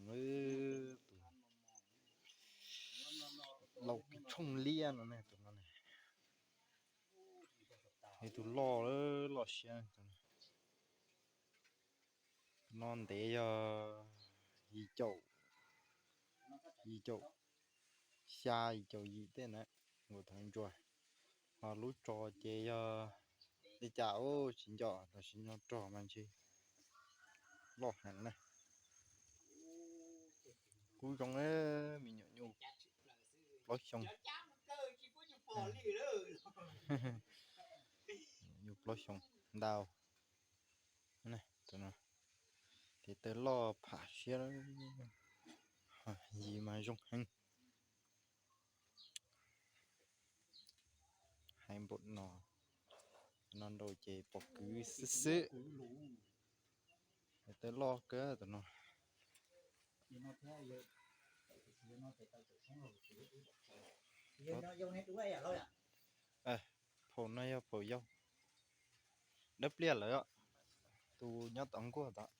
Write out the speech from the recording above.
Tus laus kws tshooj liab no ne, tus no ne. Ib tug loj loj siab. Tus no ntev yog yim caum, yim caum xya yim caum yim tej na, nkaus thaum ntsuag. Ho lub tso ces yog li cas ub tsis nco, tab sis nyob rog mas ntshe loj heev na. Kub zoo, me nyuam nyuj plaub xyoo. Nyuam nyuj plaub xyoo ntau. Tus no ces taw loj pham siab, yim mas zoo heev. Hais npaum no, no nrau ces pom kwv xwb xwb. Taw loj kawg tus no. Phaum no yog phaum yau, dawb pliaj lawm, tus nyob tom nkuaj tod.